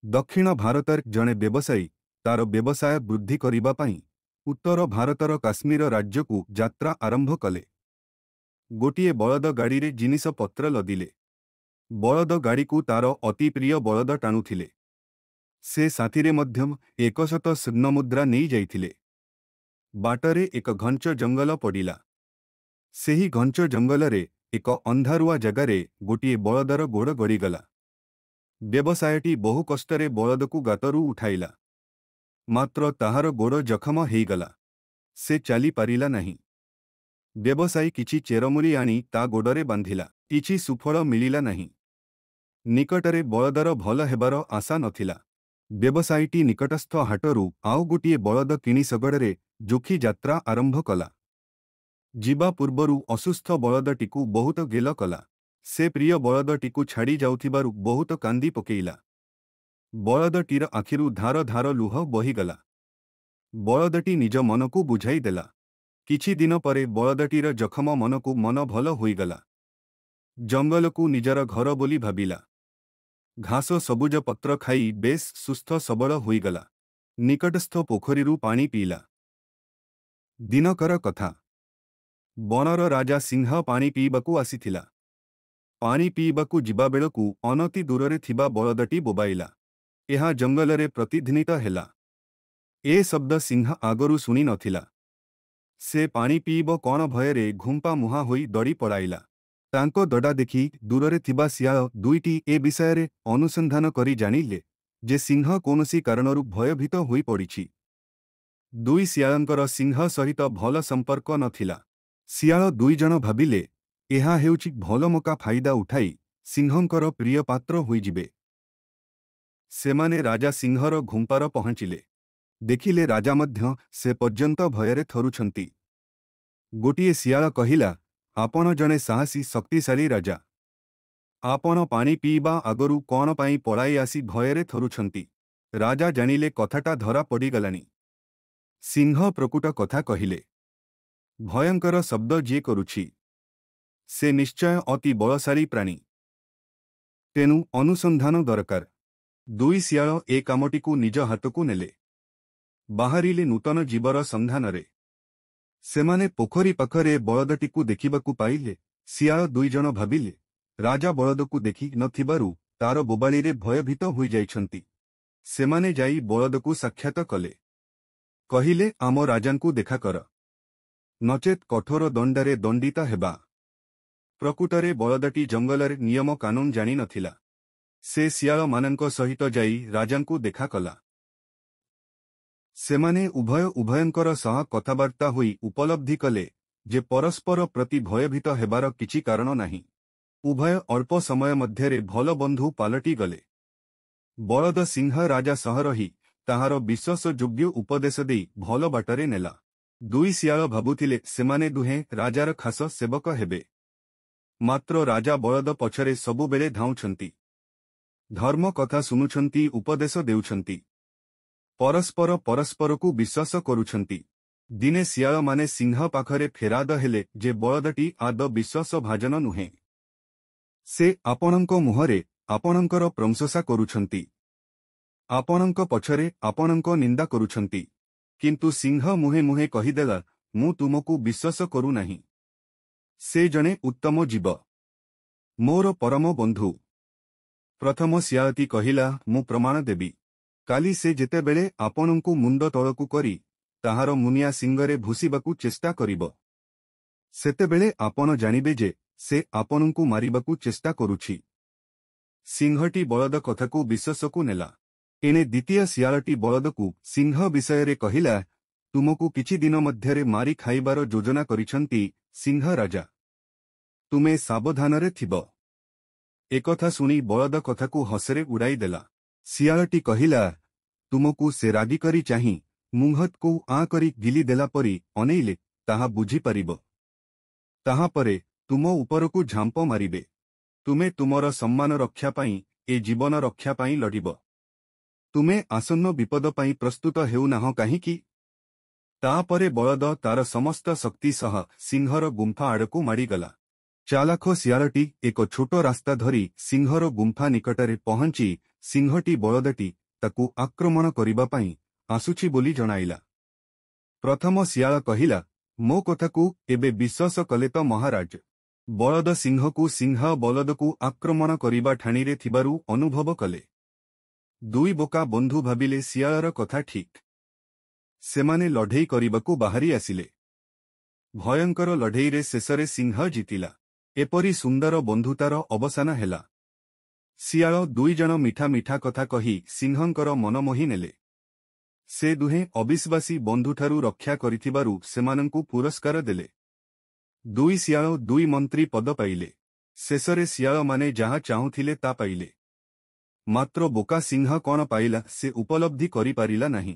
ଦକ୍ଷିଣ ଭାରତରେ ଜଣେ ବ୍ୟବସାୟୀ ତାର ବ୍ୟବସାୟ ବୃଦ୍ଧି କରିବା ପାଇଁ ଉତ୍ତର ଭାରତର କାଶ୍ମୀର ରାଜ୍ୟକୁ ଯାତ୍ରା ଆରମ୍ଭ କଲେ। ଗୋଟିଏ ବଳଦ ଗାଡ଼ିରେ ଜିନିଷପତ୍ର ଲଦିଲେ। ବଳଦ ଗାଡ଼ିକୁ ତାର ଅତି ପ୍ରିୟ ବଳଦ ଟାଣୁଥିଲେ। ସେ ସାଥିରେ ମଧ୍ୟ 100 ସ୍ୱର୍ଣ୍ଣମୁଦ୍ରା ନେଇ ଯାଇଥିଲେ। ବାଟରେ ଏକ ଘଞ୍ଚ ଜଙ୍ଗଲ ପଡ଼ିଲା। ସେହି ଘଞ୍ଚ ଜଙ୍ଗଲରେ ଏକ ଅନ୍ଧାରୁଆ ଜାଗାରେ ଗୋଟିଏ ବଳଦର ଗୋଡ଼ ଗଡ଼ିଗଲା। ବ୍ୟବସାୟଟି ବହୁ କଷ୍ଟରେ ବଳଦକୁ ଗାତରୁ ଉଠାଇଲା। ମାତ୍ର ତାହାର ଗୋଡ଼ ଜଖମ ହେଇଗଲା। ସେ ଚାଲିପାରିଲା ନାହିଁ। ବ୍ୟବସାୟୀ କିଛି ଚେରମୂଳି ଆଣି ତା ଗୋଡ଼ରେ ବାନ୍ଧିଲା। କିଛି ସୁଫଳ ମିଳିଲା ନାହିଁ। ନିକଟରେ ବଳଦର ଭଲ ହେବାର ଆଶା ନଥିଲା। ବ୍ୟବସାୟୀଟି ନିକଟସ୍ଥ ହାଟରୁ ଆଉ ଗୋଟିଏ ବଳଦ କିଣି ଶଗଡ଼ରେ ଯୋଖି ଯାତ୍ରା ଆରମ୍ଭ କଲା। ଯିବା ପୂର୍ବରୁ ଅସୁସ୍ଥ ବଳଦଟିକୁ ବହୁତ ଗେଲ କଲା। ସେ ପ୍ରିୟ ବଳଦଟିକୁ ଛାଡ଼ି ଯାଉଥିବାରୁ ବହୁତ କାନ୍ଦି ପକେଇଲା। ବଳଦଟିର ଆଖିରୁ ଧାର ଧାର ଲୁହ ବହିଗଲା। ବଳଦଟି ନିଜ ମନକୁ ବୁଝାଇ ଦେଲା। କିଛି ଦିନ ପରେ ବଳଦଟିର ଜଖମ ମନକୁ ମନ ଭଲ ହୋଇଗଲା। ଜଙ୍ଗଲକୁ ନିଜର ଘର ବୋଲି ଭାବିଲା। ଘାସ ସବୁଜ ପତ୍ର ଖାଇ ବେଶ୍ ସୁସ୍ଥ ସବଳ ହୋଇଗଲା। ନିକଟସ୍ଥ ପୋଖରୀରୁ ପାଣି ପିଇଲା। ଦିନକର କଥା। ବଣର ରାଜା ସିଂହ ପାଣି ପିଇବାକୁ ଆସିଥିଲା। ପାଣି ପିଇବାକୁ ଯିବାବେଳକୁ ଅନତି ଦୂରରେ ଥିବା ବଳଦଟି ବୋବାଇଲା। ଏହା ଜଙ୍ଗଲରେ ପ୍ରତିଧ୍ୱନିତ ହେଲା। ଏ ଶବ୍ଦ ସିଂହ ଆଗରୁ ଶୁଣି ନଥିଲା। ସେ ପାଣି ପିଇବ କଣ ଭୟରେ ଘୁମ୍ପା ମୁହାଁ ହୋଇ ଦଡ଼ି ପଳାଇଲା। ତାଙ୍କ ଦଡ଼ା ଦେଖି ଦୂରରେ ଥିବା ଶିଆଳ ଦୁଇଟି ଏ ବିଷୟରେ ଅନୁସନ୍ଧାନ କରି ଜାଣିଲେ ଯେ ସିଂହ କୌଣସି କାରଣରୁ ଭୟଭୀତ ହୋଇପଡ଼ିଛି। ଦୁଇ ଶିଆଳଙ୍କର ସିଂହ ସହିତ ଭଲ ସମ୍ପର୍କ ନଥିଲା। ଶିଆଳ ଦୁଇଜଣ ଭାବିଲେ, ଏହା ହେଉଛି ଭଲ ମକା, ଫାଇଦା ଉଠାଇ ସିଂହଙ୍କର ପ୍ରିୟ ପାତ୍ର ହୋଇଯିବେ। ସେମାନେ ରାଜା ସିଂହର ଘୁମ୍ପାର ପହଞ୍ଚିଲେ। ଦେଖିଲେ ରାଜା ମଧ୍ୟ ସେ ପର୍ଯ୍ୟନ୍ତ ଭୟରେ ଥରୁଛନ୍ତି। ଗୋଟିଏ ଶିଆଳ କହିଲା, ଆପଣ ଜଣେ ସାହସୀ ଶକ୍ତିଶାଳୀ ରାଜା। ଆପଣ ପାଣି ପିଇବା ଆଗରୁ କଣ ପାଇଁ ପଳାଇ ଆସି ଭୟରେ ଥରୁଛନ୍ତି? ରାଜା ଜାଣିଲେ କଥାଟା ଧରା ପଡ଼ିଗଲାଣି। ସିଂହ ପ୍ରକୁଟ କଥା କହିଲେ। ଭୟଙ୍କର ଶବ୍ଦ ଯିଏ କରୁଛି, ସେ ନିଶ୍ଚୟ ଅତି ବଳଶାଳୀ ପ୍ରାଣୀ। ତେଣୁ ଅନୁସନ୍ଧାନ ଦରକାର। ଦୁଇ ଶିଆଳ ଏ କାମଟିକୁ ନିଜ ହାତକୁ ନେଲେ। ବାହାରିଲେ ନୂତନ ଜୀବର ସନ୍ଧାନରେ। ସେମାନେ ପୋଖରୀ ପାଖରେ ବଳଦଟିକୁ ଦେଖିବାକୁ ପାଇଲେ। ଶିଆଳ ଦୁଇଜଣ ଭାବିଲେ, ରାଜା ବଳଦକୁ ଦେଖି ନଥିବାରୁ ତାର ବୋବାଳିରେ ଭୟଭୀତ ହୋଇଯାଇଛନ୍ତି। ସେମାନେ ଯାଇ ବଳଦକୁ ସାକ୍ଷାତ କଲେ। କହିଲେ, ଆମ ରାଜାଙ୍କୁ ଦେଖାକର, ନଚେତ୍ କଠୋର ଦଣ୍ଡରେ ଦଣ୍ଡିତ ହେବା। ପ୍ରକୃତରେ ବଳଦଟି ଜଙ୍ଗଲରେ ନିୟମ କାନୁନ ଜାଣିନଥିଲା। ସେ ଶିଆଳମାନଙ୍କ ସହିତ ଯାଇ ରାଜାଙ୍କୁ ଦେଖା କଲା। ସେମାନେ ଉଭୟ ଉଭୟଙ୍କର ସହ କଥାବାର୍ତ୍ତା ହୋଇ ଉପଲବ୍ଧି କଲେ ଯେ ପରସ୍ପର ପ୍ରତି ଭୟଭୀତ ହେବାର କିଛି କାରଣ ନାହିଁ। ଉଭୟ ଅଳ୍ପ ସମୟ ମଧ୍ୟରେ ଭଲ ବନ୍ଧୁ ପାଲଟିଗଲେ। ବଳଦ ସିଂହ ରାଜା ସହ ରହି ତାହାର ବିଶ୍ୱାସଯୋଗ୍ୟ ଉପଦେଶ ଦେଇ ଭଲ ବାଟରେ ନେଲା। ଦୁଇ ଶିଆଳ ଭାବୁଥିଲେ ସେମାନେ ଦୁହେଁ ରାଜାର ଖାସ ସେବକ ହେବେ। ମାତ୍ର ରାଜା ବଳଦ ପଛରେ ସବୁବେଳେ ଧାଉଁଛନ୍ତି। ଧର୍ମ କଥା ଶୁଣୁଛନ୍ତି, ଉପଦେଶ ଦେଉଛନ୍ତି। ପରସ୍ପର ପରସ୍ପରକୁ ବିଶ୍ୱାସ କରୁଛନ୍ତି। ଦିନେ ଶିଆଳମାନେ ସିଂହ ପାଖରେ ଫେରାଦ ହେଲେ ଯେ ବଳଦଟି ଆଦୌ ବିଶ୍ୱାସଭାଜନ ନୁହେଁ। ସେ ଆପଣଙ୍କ ମୁହଁରେ ଆପଣଙ୍କର ପ୍ରଶଂସା କରୁଛନ୍ତି। ଆପଣଙ୍କ ପଛରେ ଆପଣଙ୍କ ନିନ୍ଦା କରୁଛନ୍ତି। କିନ୍ତୁ ସିଂହ ମୁହେଁ ମୁହେଁ କହିଦେଲା, ମୁଁ ତୁମକୁ ବିଶ୍ୱାସ କରୁନାହିଁ। ସେ ଜଣେ ଉତ୍ତମ ଜୀବ। ମୋର ପରମ ବନ୍ଧୁ। ପ୍ରଥମ ଶିଆଳଟି କହିଲା, ମୁଁ ପ୍ରମାଣ ଦେବି। କାଲି ସେ ଯେତେବେଳେ ଆପଣଙ୍କୁ ମୁଣ୍ଡ ତଳକୁ କରି ତାହାର ମୁନିଆ ଶିଙ୍ଗରେ ଭୁସିବାକୁ ଚେଷ୍ଟା କରିବ, ସେତେବେଳେ ଆପଣ ଜାଣିବେ ଯେ ସେ ଆପଣଙ୍କୁ ମାରିବାକୁ ଚେଷ୍ଟା କରୁଛି। ସିଂହଟି ବଳଦ କଥାକୁ ବିଶ୍ୱାସକୁ ନେଲା। ଏଣେ ଦ୍ୱିତୀୟ ଶିଆଳଟି ବଳଦକୁ ସିଂହ ବିଷୟରେ କହିଲା, ତୁମକୁ କିଛି ଦିନ ମଧ୍ୟରେ ମାରି ଖାଇବାର ଯୋଜନା କରିଛନ୍ତି ସିଂହ ରାଜା। ତୁମେ ସାବଧାନରେ ଥିବ। ଏକଥା ଶୁଣି ବଳଦ କଥାକୁ ହସରେ ଉଡ଼ାଇଦେଲା। ଶିଆଳଟି କହିଲା, ତୁମକୁ ସେ ରାଗି କରି ଚାହିଁ ମୁହଁକୁ ଆଁ କରି ଗିଲି ଦେଲା ପରି ଅନେଇଲେ ତାହା ବୁଝିପାରିବ। ତାହାପରେ ତୁମ ଉପରକୁ ଝାମ୍ପ ମାରିବେ। ତୁମେ ତୁମର ସମ୍ମାନ ରକ୍ଷା ପାଇଁ, ଏ ଜୀବନ ରକ୍ଷା ପାଇଁ ଲଢ଼ିବ। ତୁମେ ଆସନ୍ନ ବିପଦ ପାଇଁ ପ୍ରସ୍ତୁତ ହେଉନାହଁ କାହିଁକି? ତାପରେ ବଳଦ ତାର ସମସ୍ତ ଶକ୍ତି ସହ ସିଂହର ଗୁମ୍ଫା ଆଡ଼କୁ ମାଡ଼ିଗଲା। ଚାଲାଖ ଶିଆଳଟି ଏକ ଛୋଟ ରାସ୍ତା ଧରି ସିଂହର ଗୁମ୍ଫା ନିକଟରେ ପହଞ୍ଚି ସିଂହଟି ବଳଦଟି ତାକୁ ଆକ୍ରମଣ କରିବା ପାଇଁ ଆସୁଛି ବୋଲି ଜଣାଇଲା। ପ୍ରଥମ ଶିଆଳ କହିଲା, ମୋ କଥାକୁ ଏବେ ବିଶ୍ୱାସ କଲେ ତ ମହାରାଜ? ବଳଦ ସିଂହକୁ ସିଂହ ବଳଦକୁ ଆକ୍ରମଣ କରିବା ଠାଣିରେ ଥିବାରୁ ଅନୁଭବ କଲେ। ଦୁଇ ବୋକା ବନ୍ଧୁ ଭାବିଲେ ଶିଆଳର କଥା ଠିକ୍। ସେମାନେ ଲଢ଼େଇ କରିବାକୁ ବାହାରି ଆସିଲେ। ଭୟଙ୍କର ଲଢ଼େଇରେ ଶେଷରେ ସିଂହ ଜିତିଲା। ଏପରି ସୁନ୍ଦର ବନ୍ଧୁତାର ଅବସାନ ହେଲା। ଶିଆଳ ଦୁଇଜଣ ମିଠା ମିଠା କଥା କହି ସିଂହଙ୍କର ମନ ମୋହି ନେଲେ। ସେ ଦୁହେଁ ଅବିଶ୍ୱାସୀ ବନ୍ଧୁଠାରୁ ରକ୍ଷା କରିଥିବାରୁ ସେମାନଙ୍କୁ ପୁରସ୍କାର ଦେଲେ। ଦୁଇ ଶିଆଳ ଦୁଇ ମନ୍ତ୍ରୀ ପଦ ପାଇଲେ। ଶେଷରେ ଶିଆଳମାନେ ଯାହା ଚାହୁଁଥିଲେ ତା ପାଇଲେ। ମାତ୍ର ବୋକା ସିଂହ କ'ଣ ପାଇଲା ସେ ଉପଲବ୍ଧି କରିପାରିଲା ନାହିଁ।